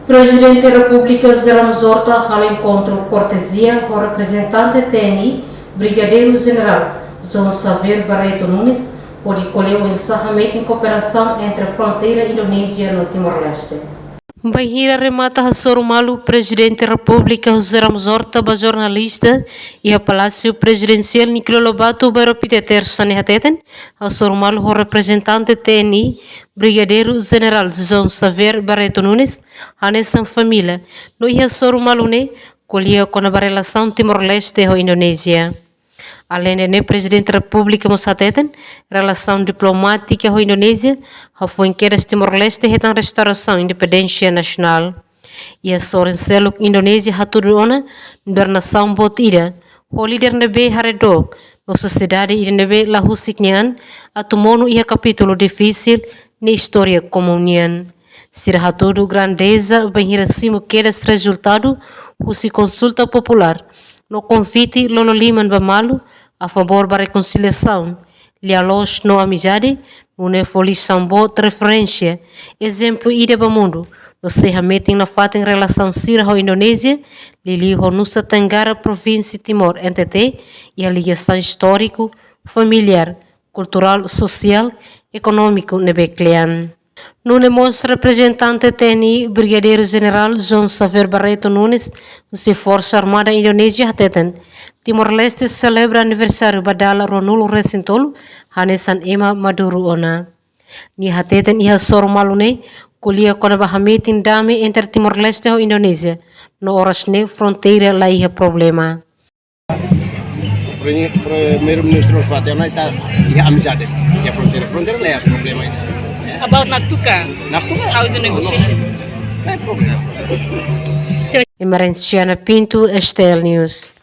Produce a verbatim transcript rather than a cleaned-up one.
Prezidente Repúblika José Ramos Horta halo enkontru kortezia ho reprezentante T N I, Brigadeiru Jenerál João Xavier Barreto Nunes, hodi ko'alia oinsá hametin kooperasaun entre fronteira Indonézia no Timor-Leste. Bainhira remata hasoru malu Prezidente Repúblika José Ramos Horta ba jornalista iha Palásiu Prezidensiál Nicolau Lobato, Bairro Pité, Tersa ne'e hateten, hasoru malu ho reprezentante T N I, Brigadeiru Jenerál João Xavier Barreto Nunes, hanesan família, no iha hasoru malu ne'e ko'alia kona-ba relasaun Timor-Leste ho Indonézia. Aleinde ne'e, Prezidente Repúblika mós hateten, relasaun diplomátika ho Indonézia hafoin kedas Timor-Leste hetan restaurasaun independénsia nasionál. Iha sorin seluk, Indonézia hatudu ona nu'udar nasaun boot ida, ho líder ne'ebé haredook, no sosiedade ida ne'ebé la husik nia an atu monu iha kapítulu difisil nia istória komún nian. Sira hatudu grandeza bainhira simu kedas rezultadu husi konsulta populár no konvite lolo liman ba malu a favór ba rekonsiliasaun, lia-loos no amizade, nune'e fó lisaun boot, referénsia, ezemplu ida ba mundu, no sei hametin nafatin relasaun sira ho Indonézia, liuliu ho Nusa Tenggara Provinsi Timor, N T T, iha ligasaun istóriku, familiár, kulturál, sosiál, ekonómiku ne'ebé kle'an. Nune'e mós reprezentante T N I, Brigadeiru Jenerál João Xavier Barreto Nunes, husi Forsa Armada Indonézia hateten, Timor-Leste selebra aniversáriu ba dala ruanulu-resin-tolu, hanesan ema maduru ona. Nia hateten iha hasoru malu ne'e ko'alia kona-ba hametin dame entre Timor-Leste ho Indonézia, no oras ne'e fronteira la iha problema. Prime-, Primeiru-Ministru Fatih ona ita iha amizade, iha fronteira, fronteira la iha problema ida. About Naktuka? Naktuka? How is the negotiation? No, no. La iha problema. Emerenciana Pinto, S T L News.